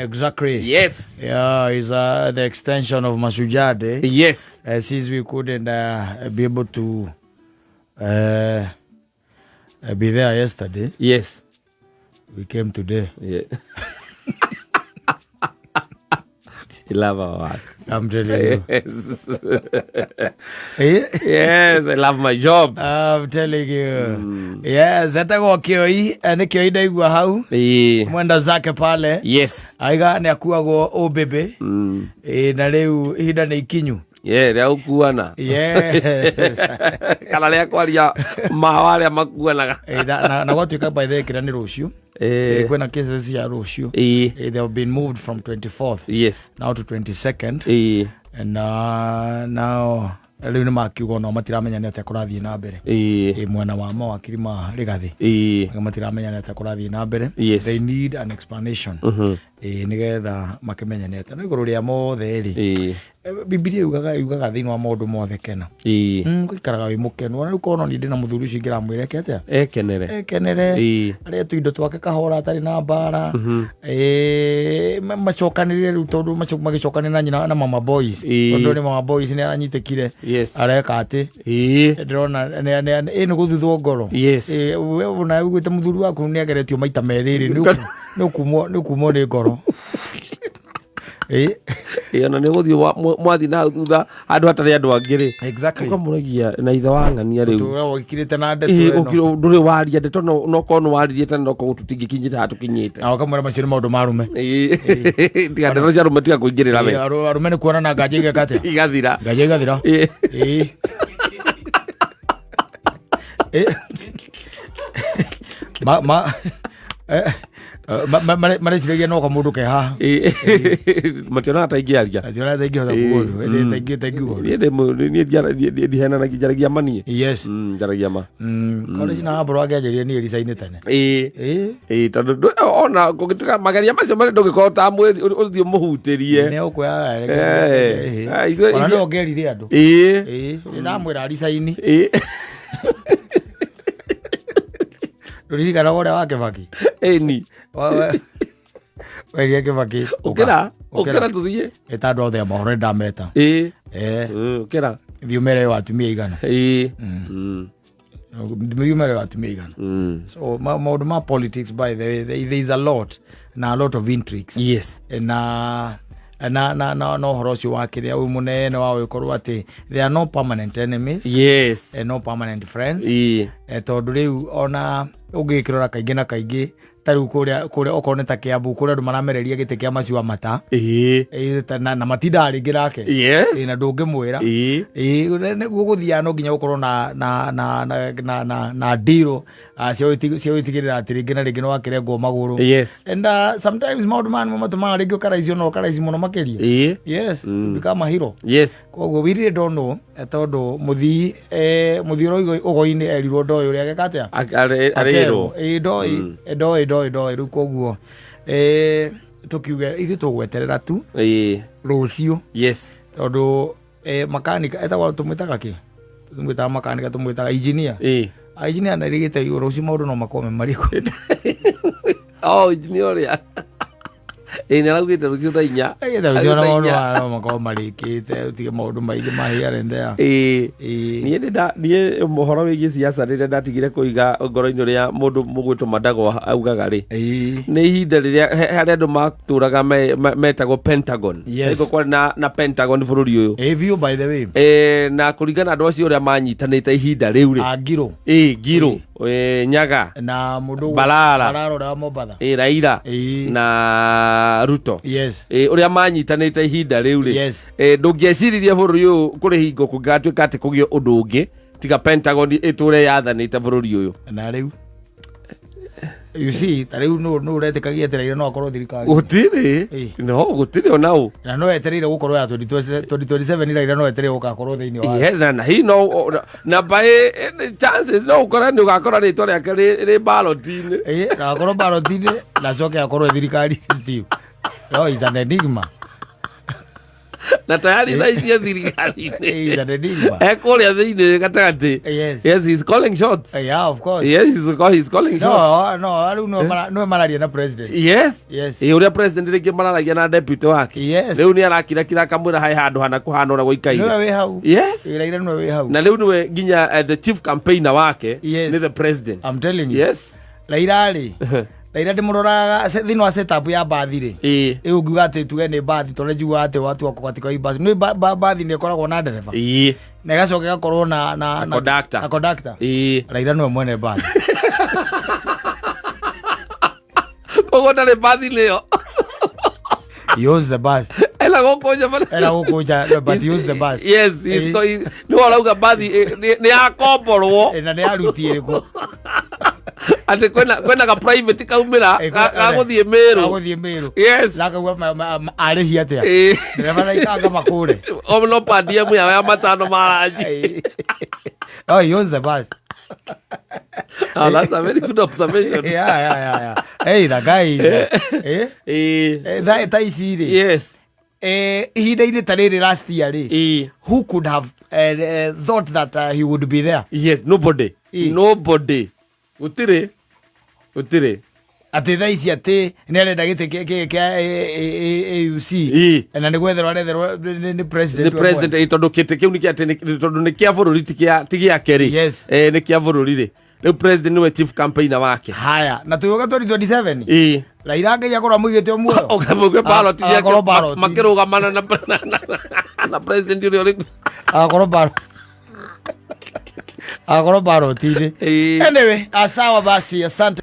Exactly. Yes. Yeah, is the extension of Mashujaa Day. Yes. Since we couldn't be able to be there yesterday, Yes. we came today. Yeah. I love our work. I'm telling you. Yes. Eh? Yes, I love my job. I'm telling you. Yes, etagwo Kioi, nĩ Kioi ndaigua hau. Mwenda zake pale. Yes. Aiga nĩ akuagwo ũmbĩmbĩ. Na rĩu ihinda nĩ ikinyu. Yeah, rĩa gũkuana. Yes. Kana rĩa kwaria ma arĩa makuanaga. Na gwatuĩka by the way kĩrĩa nĩ rũciũ. Kwĩna cases cia rũciũ. They have been moved from 24th now to 22nd. And now rĩu nĩ makiuga no matiramenya nĩ atĩa kũrathiĩ na mbere. Mwena wa mawakiri ma Rigathi. Matiramenya nĩ atĩa kũrathiĩ na mbere. They need an explanation. Nĩgetha makĩmenye nĩ atĩa. No igũrũ rĩa mothe rĩ. Bibilia yugaga thĩinĩ wa maũndũ mothe kena. Gũikaraga wĩ mũkenu. Ona rĩu korwo niĩ ndĩna mũthuri ũcio ingĩramwĩra eke atĩa? Ekenere. Ekenere. Arĩe tũindo twake kahora atarĩ na mbara. Macokanĩrĩre rĩu tondũ magĩcokanĩrĩra na nyina na mama boys. Tondũ nĩ mama boys nĩ aranyitĩkire. Areka atĩ. Ndĩrona nĩ gũthuthwo ngoro. We ona uguĩte mũthuri waku nĩ ageretio maita merĩ rĩ, nĩ ũkumwo nĩ ngoro. Ona nĩ ũgũthiĩ mwathiĩ na thutha handũ hatarĩ andũ angĩ rĩ. Ũkamũragia na ithe wa ng'ania rĩu. Tũra ũkirĩte na ndeto ĩno. Ndũrĩ waria ndeto no korwo nĩ waririe tene no korwo tũtingĩkinyĩte haha tũkinyĩte. Na ũkamwĩra macio nĩ maũndũ ma arũme. Tiga ndeto cia arũme tiga kũingĩrĩra we. Arũme nĩ kuonana nganja igeka atĩa? Igathira. Nganja igathira. Ma, ma, mareciragia no kamũndũ ke haha. Mationaga ta ingĩaria. Mationaga ta ingĩhota kuga ũndũ. Ĩndĩ ta ingiuga ũndũ. Niĩ niĩ ndihenanagia, njaragia ma niĩ. Yes. Njaragia ma. College na Ambro angĩanjĩrire niĩ rica-inĩ tene. Tondũ ona kũngĩtuĩka mageria macio marĩa ndũngĩkorwo ta mwĩri, ũthiĩ ũmũhutĩrie. Nĩ ũkuoya, reke Ona nĩwe ũngĩerire andũ. Nĩ ndamwĩra rica-inĩ. Ndũririkanaga ũrĩa wa Kĩbaki? Ĩni. Werire Kĩbaki, Ũkĩra, ũkĩra tũthiĩ. Ĩta andũ othe a mohoro nĩ ndameta. Ũkĩra. Thiĩ ũmere wa atumia igana. Thiĩ ũmere wa atumia igana. So, maũndũ ma politics, by the way, there is a lot na a lot of intrigues. Na ũhoro ũcio wa kĩrĩa ũyũ mũnene wa ũgĩkorwo atĩ there are no permanent enemies. And no permanent friends. Tondũ rĩu ona ũngĩkĩrora kaingĩ na kaingĩ ta rĩu kũrĩa okorwo nĩ ta Kiambu kũrĩa andũ maramereria gĩtĩ kĩa Maciwa Mata. Na matindaga rĩngĩ nake. Na ndũngĩmwĩra. Nĩguo gũthiaga no nginya gũkorwo na deal, cia gwĩtigĩrĩra atĩ rĩngĩ na rĩngĩ nĩ wakĩrengwo magũrũ. And sometimes maũndũ maya nĩmo matũmaga rĩngĩ ũkaraicio na ũkaraici mũno makĩria. Yes, become a hero. Koguo we really don't know, tondũ mũthii ũrĩa ũgo-inĩ erirwo ndoĩ ũrĩa ageka atĩa? Arĩrwo. Ndoĩ, ndoĩ, ndoĩ, ndoĩ. Rĩu koguo, tũkiuge ithuĩ tũgweterera tu rũciũ. Tondũ, makanika, etagwo tũmwĩtaga kĩ? Tũmwĩtaga makanika, tũmwĩtaga engineer. Engineer na rĩgĩte igũrũ, rũciũ maũndũ no makorwo me marĩkũ. Oh, engineer ũrĩa. Nĩ araugĩte rũciũ thaa inya. Araugĩte rũciũ na Thaa maũndũ inya. maya no makorwo marĩkĩte, ũtige maũndũ maingĩ ma here and there. Niĩ nĩ nda-, niĩ ũhoro wĩgiĩ siasa rĩrĩa ndatigire kũiga ngoro-inĩ ũrĩa mũndũ mũgwĩtwo Mandagwa augaga rĩ. Nĩ ihinda rĩrĩa harĩa andũ matũraga metagwo Pentagon. Nĩguo kwarĩ na Pentagon bũrũri ũyũ. Biũ, by the way. Na kũringana na andũ acio ũrĩa manyitanĩte ihinda rĩu rĩ. Ngiro. Ngiro. Nyaga. Na mũndũ Balala. Balala ũrĩa wa Mombatha. Raila. Na Ruto. Ũrĩa manyitanĩte ihinda rĩu rĩ. Ndũngĩeciririe bũrũri ũyũ kũrĩ hingo kũngĩgatuĩka atĩ kũgĩe ũndũ ũngĩ tiga Pentagon ĩtũre yathanĩte bũrũri ũyũ. Na rĩu you see, ta rĩu nũ ũretĩkagia atĩ Raila no akorwo thirikari? Gũtirĩ. No, gũtirĩ ona ũ. Na no etereire gũkorwo ya 2027, Raila no etereire gũgakorwo thĩinĩ wa. Yes, na hi no, na by chances no ũkore nĩ ũgakora rĩtwa rĩake rĩ ballot-inĩ. Na akorwo ballot-inĩ, na acoke akorwo thirikari Steve. No, it's an enigma. Na tayari thaa ici e thirikari-inĩ. Is an enigma. E kũrĩa thĩinĩ gatagatĩ. Yes. Yes, he's calling shots. Yeah, of course. Yes, he's calling shots. No, rĩu nĩwe mararia na president. Yes. Yes. Ĩ, ũrĩa president rĩngĩ mararagia na deputy wake. Yes. Rĩu nĩ arakirakira akamwĩra hae handũ hana kũhana ũrĩa gũikaire. Nĩwe wĩ hau. Yes. Raila nĩwe wĩ hau. Na rĩu nĩwe nginya the chief campaigner wake Yes. nĩ the president. I'm telling you. Yes. Raila rĩ, Raila ndĩmũroraga thĩinĩ wa setup ya mbathi rĩ. Ĩ. Ĩ ũngiuga atĩ tuge nĩ mbathi tondũ njugaga atĩ watu wako katika hii basi. Nĩ mbathi nĩ ĩkoragwo na ndereba. Ĩ. Na ĩgacoka ĩgakorwo na conductor. Na conductor. Ĩ. Raila nĩwe mwene mbathi. Koguo ndarĩ mbathi-inĩ ĩyo. He owns the bus. Ena gũkũ nja bara- Ena gũkũ nja, but he owns the bus. Yes, he's nĩwe ũrauga mbathi nĩ yakomborwo. Na nĩ ya ruti ĩrĩkũ? Atĩ kwĩna ga private kaumĩra gagũthiĩ Meru. Gagũthiĩ Meru. Yes. Na akauga arĩhi atĩa? Ĩ. Ndereba na ikanga makũre. O no per diem yao ya matano ma ranji. Oh, he owns the bus. Oh, that's a very good observation. Yeah. Hey, the guy is, eh? Ĩ. Tha ici rĩ. Yes. Ihinda-inĩ ta rĩrĩ last year rĩ. Ĩ. Who could have thought that he would be there? Yes, nobody. Ĩ. Nobody. Gũtirĩ. Gũtirĩ. Atĩ thaa ici atĩ nĩ arenda gĩtĩ kĩa AUC. Ĩ. Na nĩ gwetherwo aretherwo nĩ president. Nĩ president, tondũ kĩtĩ kĩu nĩ kĩa atĩ tondũ nĩ kĩa bũrũri ti gĩake rĩ. Yes. Nĩ kĩa bũrũri rĩ. Rĩu president nĩwe chief campaigner wake. Haya, na tũgĩũka 2027. Ĩ. Raila Ngai akorwo amũigĩte o muoyo. Ũkamũigua ballot yake Agakorwo ballot. makĩrũgamana na president ũrĩa ũrĩ. Agakorwo ballot. Agakorwo ballot-inĩ. Ĩ. Anyway, sawa basi, asante.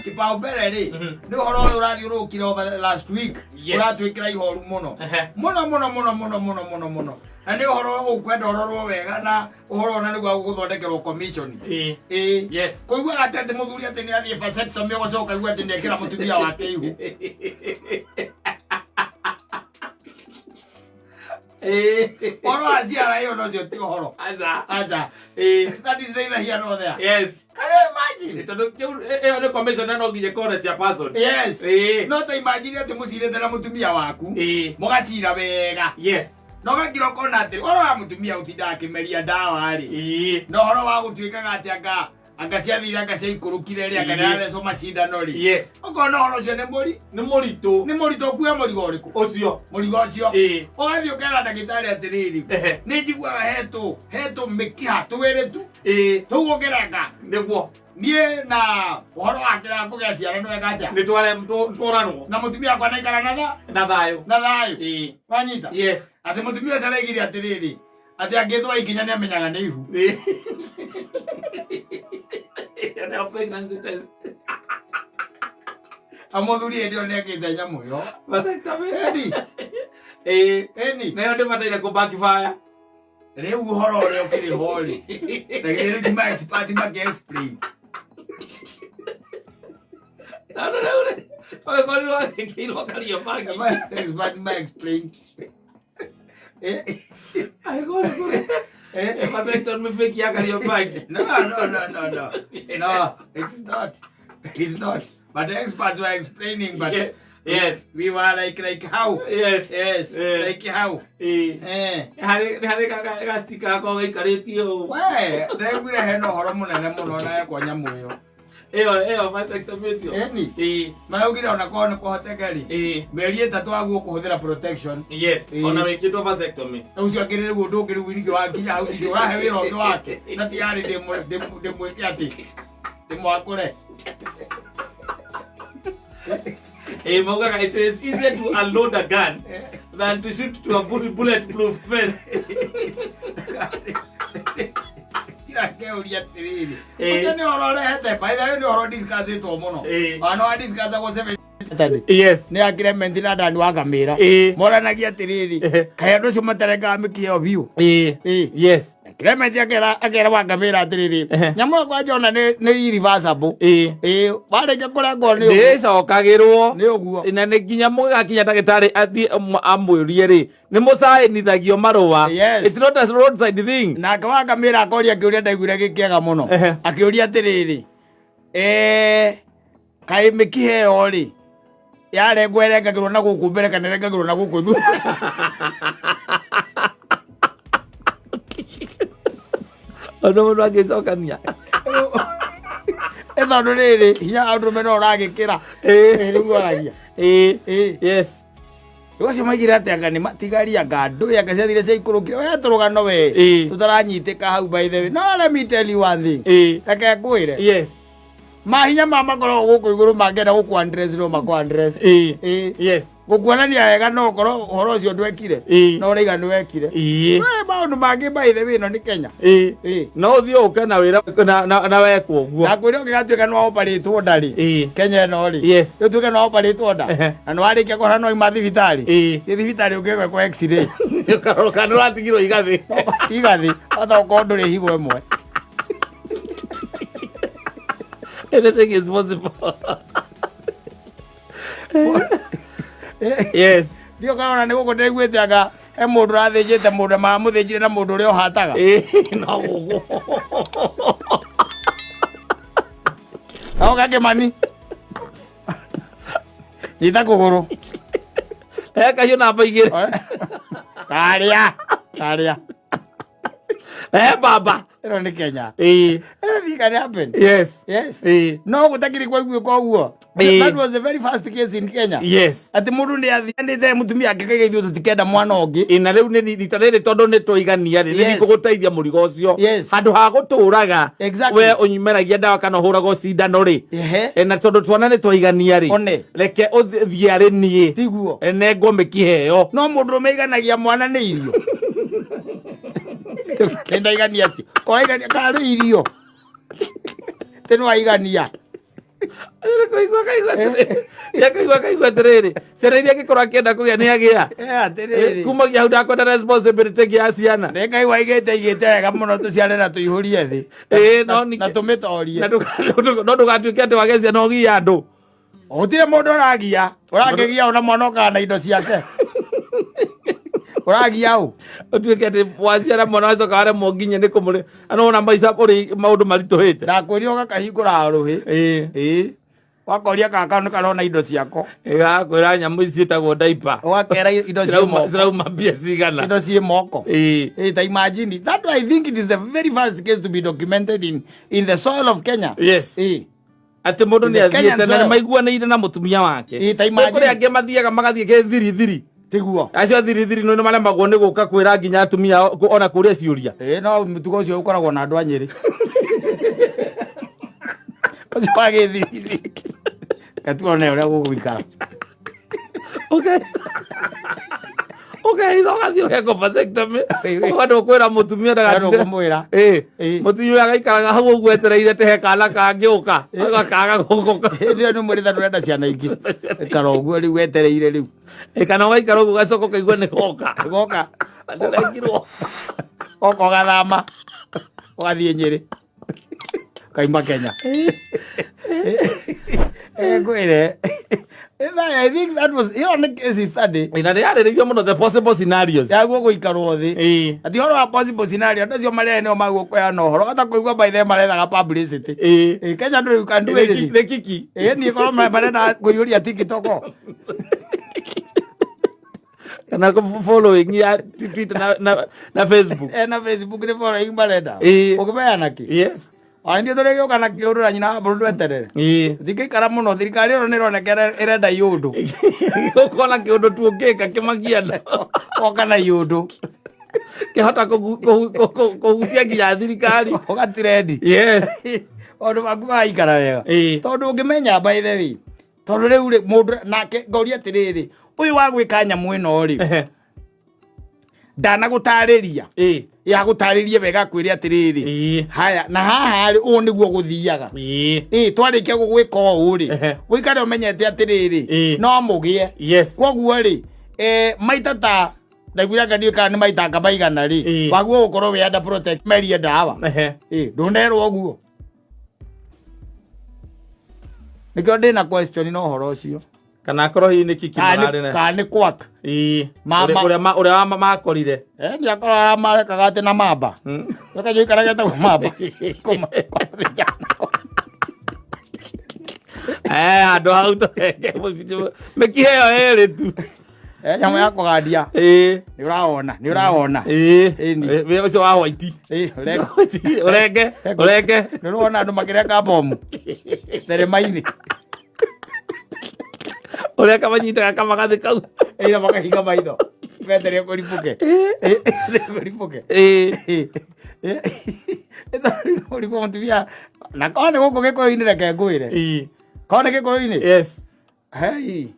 Kipaumbele rĩ, nĩ ũhoro ũyũ ũrathiũrũrũkire over the last week. Yes. Ũratwĩkĩra ihoru mũno. Mũno mũno mũno mũno mũno mũno mũno. Na nĩ ũhoro ũkwenda ũrorwo wega na ũhoro ona nĩguo gũthondekerwo commission. Ĩ. Ĩ. Yes. Kũiguaga atĩ mũthuri atĩ nĩ athiĩ vasectomy ũgacoka ũkaigua atĩ nĩ ekĩra mũtumia wake ihu. Ũhoro wa ciara ĩyo nocio ti ũhoro. Aca. Aca. Ĩ. That is neither here nor there. Yes. Can you imagine? Tondũ ĩyo nĩ commission na no nginya ĩkorwo na chairperson. Yes. Ĩ. No ta imagine atĩ mũcirĩte na mũtumia waku. Ĩ. Mũgacira wega. Yes. Na ũgakira ũkona atĩ ũhoro wa mũtumia gũtinda akĩmeria ndawa rĩ. Ĩ. Na ũhoro wa gũtuĩkaga atĩ anga ciathire anga ciaikũrũkire rĩ, anga Ĩ. nĩarathecwo macindano rĩ. Yes. Ũkona ũhoro ũcio nĩ mũri? Nĩ mũritũ. Nĩ mũritũ ũkue mũrigo ũrĩkũ? Ũcio. Mũrigo ũcio. Ĩ. Ũgathiĩ ũkera ndagĩtarĩ atĩrĩrĩ. Ehe. Nĩ njiguaga hetũ mĩkiha twĩrĩ tu. Ĩ. Tũu ũkĩrenga. Nĩguo. Niĩ na ũhoro wa kĩrĩa kũgĩa ciana nĩ wega atĩa? Nĩ tworanwo. Na mũtumia wakwa naikara na Na thayũ. Na thayũ. Ĩ. Wanyita? Yes. Atĩ mũtumia ũcio araigire atĩrĩrĩ, atĩ angĩthũa ikinya nĩ amenyaga nĩ ihu. Ĩ. Ĩyo nĩyo pregnancy test. Amũthuri hĩndĩ ĩyo nĩ ekĩte nyamũ ĩyo. Vasectomy. Ĩni. Ĩ. Ĩni. Nayo ndĩbataire kũ backfire. Rĩu ũhoro ũrĩa ũkĩrĩ ho rĩ, na githĩ rĩu ti ma expert makĩ explain. Na rĩu rĩ, ũgĩkorirwo wagĩkĩirwo Kariobangi. Ma expert ma explain. Angĩkorwo nĩ kũrĩ vasectomy fake ya Kariobangi. No, no, no, no, no. No, it's not. It's not. But the experts were explaining, but Yeah. Yes. we were like how? Yes. Yes. Yeah. Like how? Ĩ. Eh. Nĩ harĩ gastika gakoragwo gaikarĩtio ũũ. We, ndaiguire hena ũhoro mũnene mũno na ekwo nyamũ ĩyo. Ĩyo vasectomy ũcio. Ĩni. Ĩ. Maraugire ona korwo nĩ kũhoteke rĩ. Ĩ. Mĩeri ĩtatũ waguo kũhũthĩra protection. Yes. Ĩ. Ona wĩkĩtwo vasectomy. Ũcio akĩrĩ rĩu ũndũ ũngĩ rĩu ningĩ wakinya hau ningĩ ũrahe wĩra ũngĩ wake. Na ti yarĩ ndĩmwĩke atĩ. Ndĩmwakũre. Ĩ, maugaga it is easier to unload a gun than to shoot to a bulletproof vest. Irakeũria atĩrĩrĩ. Ĩ. Ũcio nĩ ũhoro ũrehete, by the way nĩ ũhoro discussĩtwo mũno. Ĩ. Ona wa discussagwo seven Yes. Nĩ a Clement na Dani wa Ngamĩra. Ĩ. Moranagia atĩrĩrĩ, Ehe. kaĩ andũ acio matarengaga mĩkiha ĩyo biũ. Ĩ. Ĩ. Yes. Clement akera wa Ngamĩra atĩrĩrĩ, Ehe. nyamũ ĩyo kwanja ona nĩ irreversible. Ĩ. Ĩ, warĩkia kũrengwo nĩ ũguo. Ndĩcokagĩrwo. Nĩ ũguo. Na nĩ nginya mũgakinya ndagĩtarĩ athiĩ amwĩrie rĩ, nĩ mũcainithagio marũa. Yes. It's not a roadside thing. Nake wa Ngamĩra akoria kĩũria ndaiguire gĩkĩega mũno. Ehe. Akĩũria atĩrĩrĩ, kaĩ mĩkiha ĩyo rĩ, Yarengwo ĩrengagĩrwo na gũkũ mbere kana ĩrengagĩrwo na gũkũ thutha? Ona mũndũ angĩcokania. Ĩ tondũ rĩrĩ hinya wa ndũrũme no ũragĩkĩra. Rĩu aragia. Yes. Rĩu acio maigire atĩ anga nĩ matigari, anga ndũĩ, anga ciathire ciaikũrũkire we tũrũgano we tũtaranyitĩka hau. By the way, no, let me tell you one thing. Reke ngwĩre. Mahinya ma makoragwo gũkũ igũrũ mangĩenda gũkũ undress no makũ undress. Gũkuonania wega no ũkorwo ũhoro ũcio ndwekire. No ũraiga nĩ wekire. We maũndũ mangĩ, by the way, ĩno nĩ Kenya. No ũthiĩ ũke na wĩra na wekwo ũguo. Ndakwĩra ũngĩgatuĩka nĩ waoparĩtwo nda rĩ, Kenya ĩno rĩ, ũtuĩke nĩ waoparĩtwo nda na nĩ warĩkia kũhona no ima thibitarĩ. Thiĩ thibitarĩ ũngĩgwekwo x-ray. Ũkarora kana ũratigirwo igathĩ. Tigathĩ hata ũkorwo ndũrĩ higo ĩmwe. Anything is possible. Yes. Ndio karona nĩ gũkũ ndaiguĩte anga he mũndũ ũrathĩnjĩte mũndũ maramũthĩnjire na mũndũ ũrĩa ũhataga. No gũkũ. Oka Kĩmani, nyita kũgũrũ. He kahiũ namba 2. Karĩa karĩa. He baba. Ĩno nĩ Kenya. Anything can happen. Yes. No gũtakĩrĩ kwaiguĩka ũguo. That was the very first case in Kenya atĩ mũndũ nĩ athianĩte mũtumia ake kaigithio tũtikenda mwana ũngĩ. Ĩ, na rĩu nĩ rita rĩrĩ tondũ nĩ twaigania rĩ, nĩ ngũgũteithia mũrigo ũcio. Handũ ha gũtũraga we ũnyumeragia ndawa kana ũhũragwo cindano rĩ, na tondũ twana nĩ twaigania rĩ, One. reke ũthiĩ arĩ niĩ. Tiguo. Nengwo mĩkiheo. No mũndũ ũrũme aiganagia mwana nĩ irio kenda igania cio koraigania karĩ irio tĩ nĩwaigania. Kaigua kaigua atĩrĩrĩ, ciana iria angĩkorwo akĩenda kũgĩa nĩ agĩa. Atĩrĩrĩ. Kumagia hau ndakwenda responsibility ĩngĩ ya ciana. Nĩ Ngai waigĩte igĩte wega mũno tũciare na tũihũrie thĩ. No na tũmĩtorie. Na no ndũgatuĩke atĩ wage ciana ũgie andũ. Gũtirĩ mũndũ ũragia ũrakĩgia ona mwana ũkaga na indo ciake ũragia ũ. Ũtuĩke atĩ waciara mwana wacoka waremwo nginya nĩ kũmũrĩ anona maica ũrĩ maũndũ maritũhĩte. Ndakwĩria ũgakahingũra rũhĩ. Ĩĩ, wakoria kaka nĩ karona indo ciako. Ĩgakwĩra nyamũ ici ciĩtagwo diaper. Ũgakera indo ciĩ moko. Cirauma mbia cigana. Indo ciĩ moko. Ta imagine that. I think it is the very first case to be documented in the soil of Kenya. Atĩ mũndũ nĩ The Kenyan athiĩte na nĩ soil. maiguanĩire na mũtumia wake. Ta imagine. Kũrĩ angĩ mathiaga magathiĩ gĩthirithiri. Tiguo. Acio thirithiri nĩ maremagwo nĩ gũka kwĩra nginya atumia ao ona kũria ciũria. Ĩĩ, no mũtugo ũcio ũkoragwo na andũ a Nyĩrĩ ũcio wa gĩthirithiri gatuone ũrĩa gũgũikara. Ũkehitha ũgathiĩ ũgekwo vasectomy. Ũgoka ndũkwĩra mũtumia ndagatinde. Ndũkũmwĩra. Mũtumia ũyũ agaikaraga hau ũguo etereire atĩ he kana kangĩũka gakaga gũka. Hĩndĩ ĩyo nĩ mwĩrĩta ndũrenda ciana ingĩ, ikara ũguo rĩu wetereire rĩu. Kana ũgaikara ũguo ũgacoka ũkaigua nĩ goka. Goka. Ndĩrekirwo. Goka ũgathama ũgathiĩ Nyĩrĩ kaima Kenya. Ngwĩre, I think that was ĩyo nĩ case study. Na nĩ yarĩrĩirio mũno, the possible scenarios. Yaguo gũikarwo thĩ. Ati ũhoro wa possible scenario, andũ acio marĩa nĩo maguo kũheana ũhoro ata kũigua by the marethaga publicity. Kenya ndũrĩ, you can do anything. Nĩ kiki. Ĩĩ, niĩ korwo marenda kũiyũria TikTok. Kana following ya Twitter na Facebook. Na Facebook nĩ following marenda. Ũkĩmeana kĩ? Ona ithuĩ tũrĩgĩũka na kĩũndũ na nyina wa mbũrũ tweterere. Tingĩikara mũno thirikari ĩno nĩ ĩroneka ĩrenda iũndũ. Ũkona kĩũndũ tuũngĩka kĩmagia Oka na iũndũ. Kĩhota kũhutia nginya thirikari. Ũgatirendi. Maũndũ maku magaikara wega. Tondũ ũngĩmenya, by the way, tondũ rĩu rĩ mũndũ nake ngoria atĩrĩrĩ, ũyũ wa gwĩka nyamũ ĩno rĩ, ndanagũtarĩria ya gũtarĩrie wega kwĩre atĩrĩrĩ, haya na haha rĩ, ũũ nĩguo gũthiaga. Ĩ twarĩkia gũgwĩka ũũ rĩ, ũikare ũmenyete atĩrĩrĩ, no mũgĩe. Koguo rĩ, maita ta ndaiguire anga ndiũĩ kana nĩ maitanga maigana rĩ, waguo gũkorwo wĩ under protect merie ndawa. Ĩ ndũnerwo ũguo nĩkĩo ndĩna question na ũhoro ũcio. Kana akorwo hihi nĩ kiki Kana mararĩ na kana nĩ quack. Ũrĩa makorire. Nĩ akorwo marekaga atĩ na mamba gakanyua karĩa getagwo mamba. Eh, handũ hau tũrenge mĩkiha ĩyo ĩrĩ tu. Eh, nyamũ ya kũgandia. Ĩĩ. Nĩ ũrawona, nĩ ũrawona. Ĩĩ. Ĩni. Ĩ, ũcio wa white. Ĩĩ, ũrenga. Ũrenge, ũrenge. Nĩ ũrona andũ makĩrenga bomu therema-inĩ. Ũrĩa kamanyitaga kamagathĩ kau. Ĩĩ, na makahinga maitho metereire kũribũke. Ĩĩ, kũribũke. Ĩĩ. Ũrigwo mũtumia na korwo nĩ gũkũ gĩkũyũ-inĩ reke ngwĩre. Ĩĩ. Korwo nĩ gĩkũyũ-inĩ. Yes. Hei.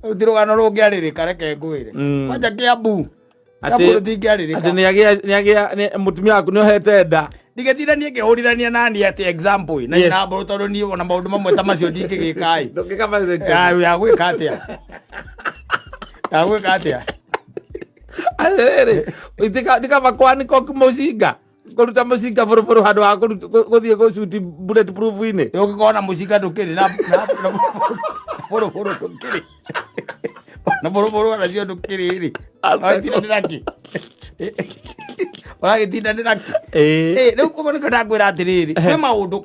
Rĩu ti rũgano rũngĩarĩrĩka reke ngwĩre. Kwanja Kĩambu. Atĩ- Kĩambu rũtingĩarĩrĩka. Atĩ nĩagĩa mũtumia waku nĩohete nda. Ndigĩtinda niĩ ngĩhũrithania nani atĩ example ĩ, na Yes. ina mbũrũ tondũ niĩ ona maũndũ mamwe ta macio ndingĩgĩka ĩ. Ndũngĩka vasectomy. Ya gwĩka atĩa? Ya gwĩka atĩa? Atĩrĩrĩ, ndikaba kwanĩka mũcinga kũruta mũcinga bũrũbũrũ handũ ha gũthiĩ gũcuti bullet proof inĩ. Ũngĩkorwo na mũcinga ndũkĩrĩ na bũrũbũrũ ndũkĩrĩ. Na bũrũbũrũ onacio ndũkĩrĩ rĩ. Ũragĩtindanĩra kĩ? Ũragĩtindanĩra kĩ? Ĩĩ. Ĩ, rĩu koguo nĩkĩo ndakwĩra atĩrĩrĩ, kwĩ maũndũ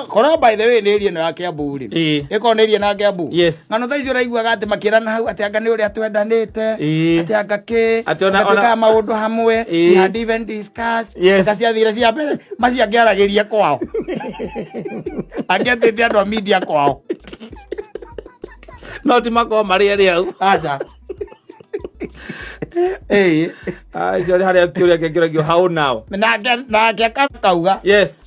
korwo by the way nĩ area ĩno ya Kiambu rĩ. Ĩĩ. Ĩkorwo nĩ area ĩno ya Kiambu. Yes. Ng'ano ta icio ũraiguaga atĩ makĩrana hau atĩ anga nĩ ũrĩa twendanĩte. Ĩĩ. Atĩ anga kĩ. Atĩ ona- anga twĩkaga maũndũ hamwe. Ĩĩ. We had even discussed. Yes. Anga ciathire cia mbere macio angĩaragĩria kwao. Angĩatĩte andũ a media kwao. No ti makorwo marĩ erĩ hau. Aca. Ĩĩ. Ah, icio nĩ harĩa kĩũria kĩngĩũragio how now? Nake akauga Yes.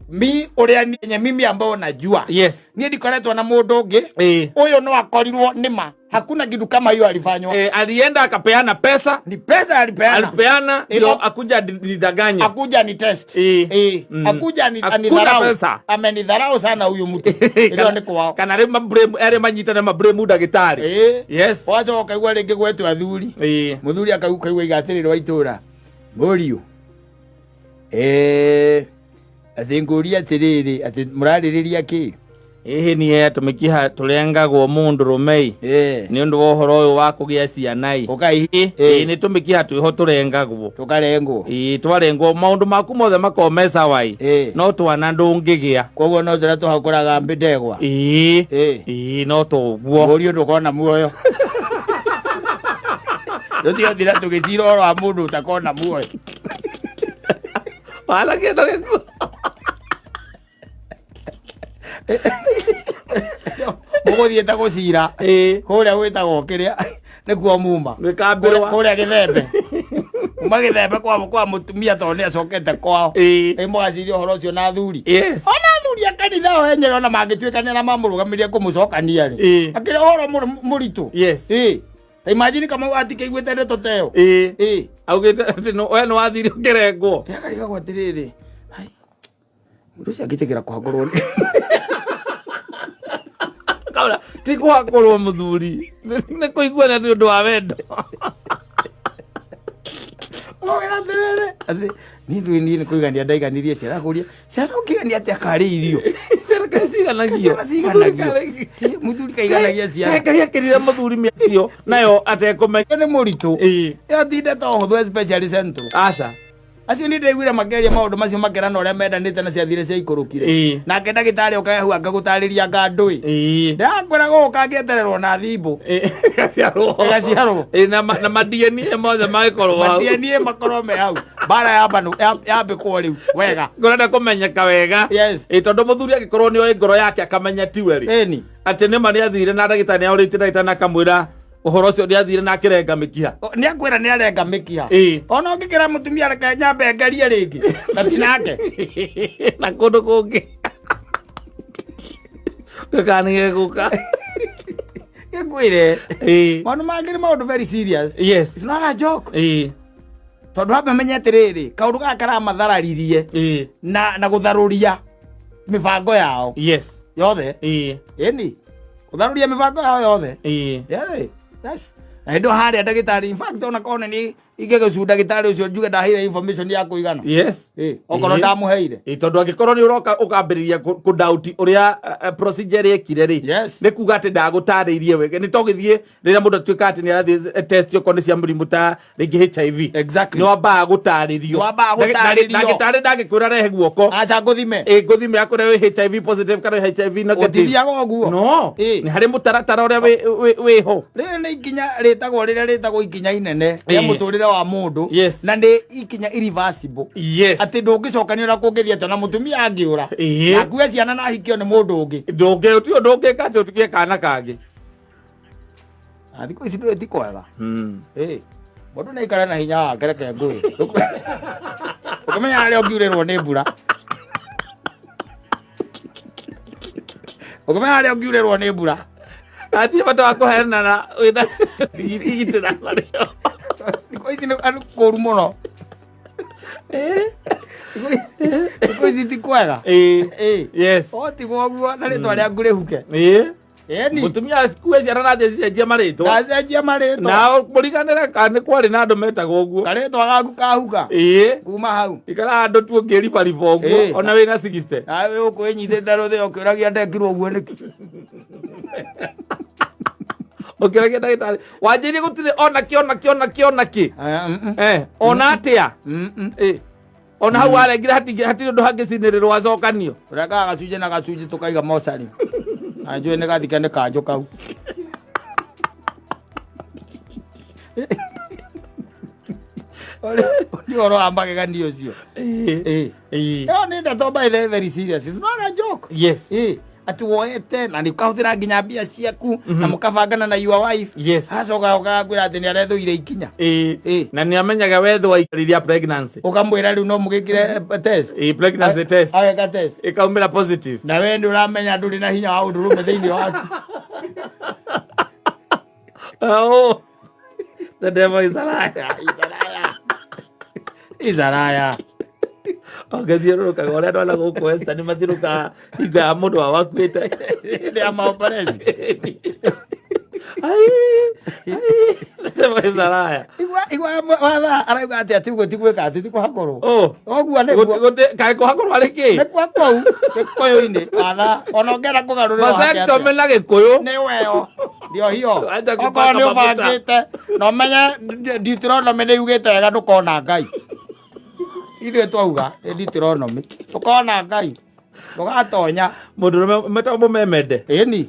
mi ũrĩa niĩ mimi ambao najua. Yes. Niĩ ndikoretwo na mũndũ ũngĩ. Ĩĩ. Ũyũ no akorirwo nĩma. Hakuna kitu kama hiyo alifanywa. Eh, alienda akapeana pesa. Ni pesa alipeana. Alipeana Ilo- ndio akuja nidanganye. Akuja ni test. Ĩĩ. Ĩĩ. Akuja ni Hakuna anidharau. pesa. Amenidharau sana huyu mtu. Ĩyo nĩ kwao. Kana rĩu mablame erĩ manyitane mablame ndagĩtarĩ. Ĩĩ. Yes. Wacoka ũkaigua rĩngĩ gwetwo athuri. Ĩĩ. Mũthuri akaigua igatĩrĩrwo itũra. Mũriũ. Eh, atĩ ngũria atĩrĩrĩ atĩ mũrarĩrĩria kĩ? Ĩhĩ niĩ tũmĩkiha tũrengagwo mũndũrũme Ĩĩ. nĩ ũndũ wa ũhoro ũyũ wa kũgĩa ciana ĩ. Ũkai. Ĩĩ nĩ tũmĩkiha twĩho tũrengagwo. Tũkarengwo. Ĩĩ twarengwo maũndũ maku mothe makorwo me sawa ĩ. Ĩĩ. No twana ndũngĩgĩa. Koguo no tũrĩa tũhakũraga ndegwa. Ĩĩ. Ĩĩ. Ĩĩ no toguo. Mũriũ ndũkona muoyo. Tũtigathira tũgĩcira ũhoro wa mũndũ ũtakona muoyo. Wala kĩndũ gĩkuo. Mũgũthiĩte gũcira Ĩĩ. kũrĩa gwĩtagwo kĩrĩa nĩkuo muma. Gwĩkambĩrwa. Kũrĩa Gĩthembe. Kuma Gĩthembe kwa mũtumia tondũ nĩ acokete kwao. Ĩĩ. Ĩ mũgaciria ũhoro ũcio na athuri. Yes. Ona athuri a kanitha o enyewe ona mangĩtuĩka nĩ arĩa mamũrũgamirie kũmũcokania rĩ. Ĩĩ. Akĩrĩ ũhoro mũritũ. Yes. Ĩĩ. Ta imagine kama atikĩiguĩte ndeto ta ĩyo. Ĩĩ. Ĩĩ. Augĩte atĩ we nĩ wathire ũkĩrengwo. Nĩakarigagwo atĩrĩrĩ, hai, mũndũ ũcio angĩtĩkĩra kũhakũrwo nĩ Kaura, ti kũhakũrwo mũthuri. Nĩ kũiguana nĩ ũndũ wa wendo. Ũgera atĩrĩrĩ, atĩ niĩ ndũĩ niĩ nĩ kũigania ndaiganirie ciana kũria ciana ũkĩgania atĩa karĩ irio. Ciana kaĩ ciganagio. Ciana ciganagio. Mũthuri kaiganagia ciana. Ngai akĩrire mũthuri mĩacio nayo atekũmenya. Ũyũ nĩ mũritũ. Ĩĩ. Ĩyo ti ndeto hũthũ especially central. Aca. Acio nĩ ndaiguire makĩaria maũndũ macio makĩrana ũrĩa mendanĩte na ciathire ciaikũrũkire. Ĩĩ. Nake ndagĩtarĩ oka hau angagũtarĩria anga ndũĩ. Ĩĩ. Ndĩrakwĩra gũka angĩetererwo na thimũ. Ĩĩ. Ĩgaciarwo. Ĩgaciarwo. Ĩĩ, na ma DNA mothe magĩkorwo hau. Matianie makorwo me hau. Mbara yambĩkwo rĩu wega. Ngũrenda kũmenyeka wega. Yes. Ĩĩ, tondũ mũthuri angĩkorwo nĩ oĩ ngoro yake akamenya tiwe rĩ. Ĩni. Atĩ nĩma nĩ athire na ndagĩtarĩ nĩ ahũrĩte ndagĩtarĩ na akamwĩra ũhoro ũcio nĩ athire na akĩrenga mĩkiha. Nĩ akwĩra nĩ arenga mĩkiha. Ĩĩ. Ona ũngĩkĩra mũtumia reke nyambe ngerie rĩngĩ. Na ti nake. Na kũndũ kũngĩ. Gaka nĩ gegũka. Ngĩkwĩre. Ĩĩ. Maũndũ mangĩ nĩ maũndũ very serious. Yes. It's not a joke. Ĩĩ. Tondũ wambe menye atĩrĩrĩ, kaũndũ gaka karamathararirie Ĩĩ. na gũtharũria mĩbango yao Yes. yothe. Ĩĩ. Ĩni. Gũtharũria mĩbango yao yothe. Ĩĩ. Yere. Yes. Na hĩndĩ ĩyo harĩa ndagĩtarĩ in fact ona korwo nĩ Ingĩgĩcu ndagĩtarĩ ũcio njuge ndaheire information ya kũigana. Yes. Okorwo ndamũheire. Tondũ angĩkorwo nĩ ũroka ũkambĩrĩria kũdoubt ũrĩa procedure ĩkire rĩ, nĩ kuga atĩ ndagũtarĩirie wega. Nĩ togĩthiĩ rĩrĩa mũndũ atuĩka atĩ nĩ arathiĩ test okorwo nĩ cia mũrimũ ta rĩngĩ HIV, nĩ wambaga gũtarĩrio. Nĩ wambaga gũtarĩrio. Ndagĩtarĩ ndangĩkwĩra rehe guoko. Aca ngũthime. Ĩ, ngũthime akwĩre wĩ HIV positive kana wĩ HIV negative. Ũtithiaga ũguo. No nĩ harĩ mũtaratara ũrĩa wĩho. Rĩrĩ nĩ ikinya rĩtagwo rĩrĩa rĩtagwo ikinya inene rĩa mũtũrĩre wa mũndũ. Na nĩ ikinya irreversible. Atĩ ndũngĩcokania na kũngĩthiĩ atĩa na mũtumia angĩũra. Na akue ciana na ahikio nĩ mũndũ ũngĩ. Ndũngĩ ũtio ndũngĩka atĩ ũtigie kana kangĩ. Na thikũ ici ndũĩ ti kwega. Mũndũ nĩ aikare na hinya wake, reke ngũĩ. Ũkĩmenya harĩa ũngiurĩrwo nĩ mbura. Ũkĩmenya harĩa ũngiurĩrwo nĩ mbura. Hatirĩ bata wa kũheana na wĩna igitĩra narĩo. Thikũ ici nĩ andũ kũru mũno. Thikũ ici ti kwega. Yes. O tigwo ũguo na rĩtwa rĩaku rĩhuke. Ĩni. Mũtumia akue ciana na athiĩ cicenjie marĩtwa. Ndacenjia marĩtwa. Na mũriganĩre kana nĩ kwarĩ na andũ metagwo ũguo. Karĩtwa gaku kahuka. Kuma hau. Ikara handũ tu ũngĩribariba ũguo ona wĩna 60. Nawe ũkwĩnyitĩte rũthĩa ũkĩũragia ndekirwo ũguo nĩkĩ. Ũkĩragia ndagĩtarĩ wanjĩrire gũtirĩ ona kĩ ona kĩ ona kĩ ona kĩ. Ona atĩa? Ona hau warengire hatirĩ ũndũ hangĩcinĩrĩrwo acokanio. Ũrengaga gacunjĩ na gacunjĩ tũkaiga mocarĩ. Na njũĩ nĩ gathike nĩ kanjũ kau. Nĩ ũhoro wa magegania ũcio. Ĩyo nĩ ndeto by the way very serious. It's not a joke. Yes. Atĩ woete na nĩ ũkahũthĩra nginya mbia ciaku na mũkabangana na your wife. Yes. Acoka ũgakwĩra atĩ nĩ arethũire ikinya. Na nĩ amenyaga wethwo aikarĩria pregnancy. Ũkamwĩra rĩu no mũgĩkire test. Pregnancy test. Ageka test. Ĩkaumĩra positive. Na we nĩ ũramenya ndũrĩ na hinya wa ũndũrũme thĩinĩ waku. Oh. The devil is a liar. Is a liar. Is a liar. Ũngĩthiũrũrũkaga ũrĩa andũ a na gũkũ Western mathiũrũrũkaga hingo ya mũndũ wao akuĩte. Hĩndĩ ya maopareci. Ai, ai, the devil is a liar. Igua watha arauga atĩ atĩ ũguo ti gwĩka atĩ ti kũhakũrwo. Oh. Ũguo nĩguo. Kaĩ kũhakũrwo arĩ kĩ? Nĩ kwa kũu Gĩkũyũ-inĩ watha ona ũngĩenda kũgarũrĩrwo hake atĩa. Vasectomy na Gĩkũyũ. Nĩ weo. Ndio hiyo. Acha Okorwo kupaka nĩ mafuta. ũbangĩte na ũmenye Deuteronomy nĩ yugĩte wega ndũkona Ngai. Ithuĩ twauga nĩ Deuteronomy. Ndũkona Ngai. Ndũgatonya. Mũndũrũme metagwo mũmemende. Ĩni.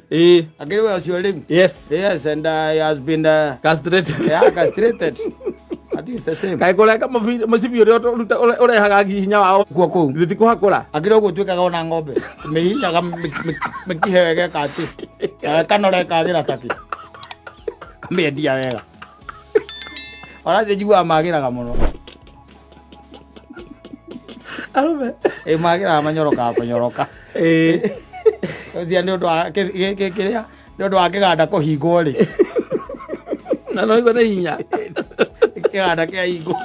Akĩrĩ we ũcio rĩu. Yes. Yes, and he has been castrated. Yeah, castrated. That is the same. Kaĩ kũrenga mũcibi ũrĩa ũrehaga hinya wao. Kuo kũu. Ithuĩ ti kũhakũra. Akĩrĩ ũguo twĩkaga ona ng'ombe. Mĩhihinyaga mĩkihe wega ĩka atĩ. Kanora ĩkagĩra takĩ. Kamĩendia wega. Ona acio njiguaga magĩraga mũno. Arũme. Magĩraga manyorokaga kũnyoroka. Ũcio nĩ ũndũ wa kĩrĩa nĩ ũndũ wa kĩganda kũhingwo rĩ. Na no igua nĩ hinya. Kĩganda kĩahingwo.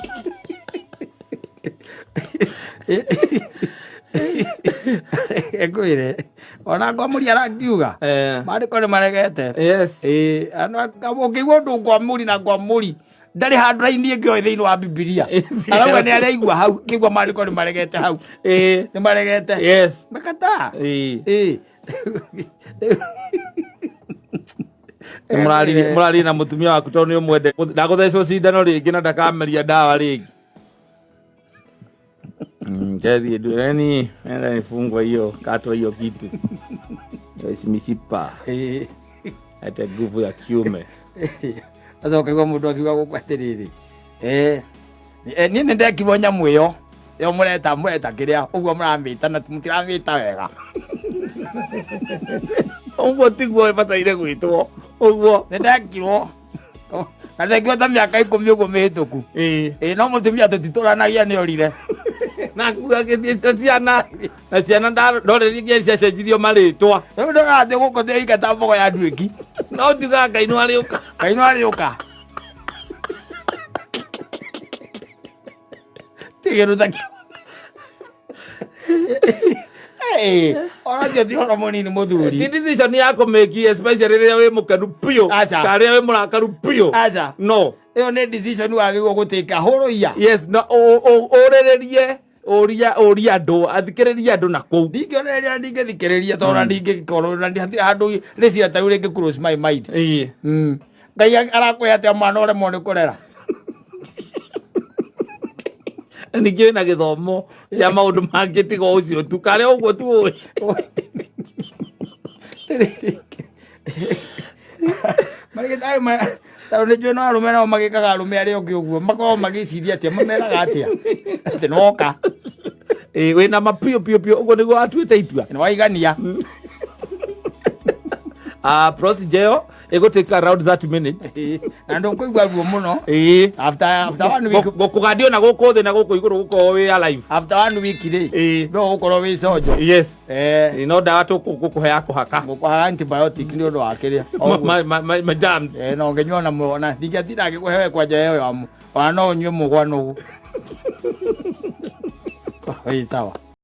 Ngwĩre ona Ngwamũri arakiuga maandĩko nĩ maregete. Yes. Ũngĩigua ũndũ Ngwamũri na Ngwamũri ndarĩ handũ raini ĩngĩ oĩ thĩinĩ wa Bibilia. Arauga nĩ araigua hau kĩigua maandĩko nĩ maregete hau. Nĩ maregete. Yes. Mekataa. Mũraria na mũtumia waku tondũ nĩ ũmwende. Ndagũthecwo cindano rĩngĩ na ndakameria ndawa rĩngĩ. Kethi ndureni enda nifungwe hiyo katwa hiyo kitu. Esi mishipa. Ate nguvu ya kiume. Acoka igua mũndũ akiuga gũkũ atĩrĩrĩ. Niĩ nĩ ndekirwo nyamũ ĩyo. Ĩyo mũreta kĩrĩa ũguo mũramĩta na mũtiramĩta wega. Ũguo tiguo ĩbataire gwĩtwo. Ũguo. Nĩ ndekirwo. Na ndekirwo ta mĩaka 10 ũguo mĩhĩtũku. No mũtumia tũtitũranagia nĩ orire. Na kuga gĩthiĩte ciana. Na ciana ndorĩrie ciacenjirio marĩtwa. Rĩu ndũrathiĩ gũkũ ndĩraika ta mbogo ya nduĩki. No njugaga Ngai no arĩũka. Ngai no arĩũka. Ti kĩndũ ta kĩu. Ona ũcio ti ũhoro mũnini mũthuri. Ti decision ya kũmĩki especially rĩrĩa wĩ mũkenu biũ. Aca. Kana rĩrĩa wĩ mũrakaru biũ. Aca. No. Ĩyo nĩ decision wagĩrĩirwo gũtĩka hũrũiya. Yes, na ũrĩrĩrie, ũria ũria andũ, athikĩrĩrie andũ na kũu. Ndingĩonereria na ndingĩthikĩrĩria, tondũ na ndingĩkorwo na hatirĩ handũ rĩciria ta rĩu rĩngĩ cross my mind. Ngai arakũhe atĩa mwana ũremwo nĩ kũrera? Na ningĩ wĩna gĩthomo kĩa maũndũ mangĩ tiga ũcio tu, karĩa ũguo tu ũĩ. Marĩgĩtarĩ tondũ nĩ njũĩ no arũme nao magĩkaga arũme arĩa ũngĩ ũguo, makoragwo magĩciria atĩa, mameraga atĩa atĩ nĩwoka? Ĩĩ, wĩna ma piũ piũ piũ, ũguo nĩguo watuĩte itua. Nĩwaigania. Ah, procedure ĩyo ĩgũtake around 30 minutes. Ĩĩ, na ndũkũigua ruo mũno. After one week. Gũkũgandio na gũkũ thĩ na gũkũ igũrũ gũkorwo wĩ alive. After one week rĩ, no ũgũkorwo wĩ conjo. Ĩĩ, no ndawa tũgũkũhe ya kũhaka. Ngũkũhaga antibiotic nĩ ũndũ wa kĩrĩa. Ma germs. Na ũngĩnyua na ona ndingĩatinda ngĩkũhe we kwanja ĩyo ya ona no ũnyue mũgwa nũgũ. Ĩĩ, sawa.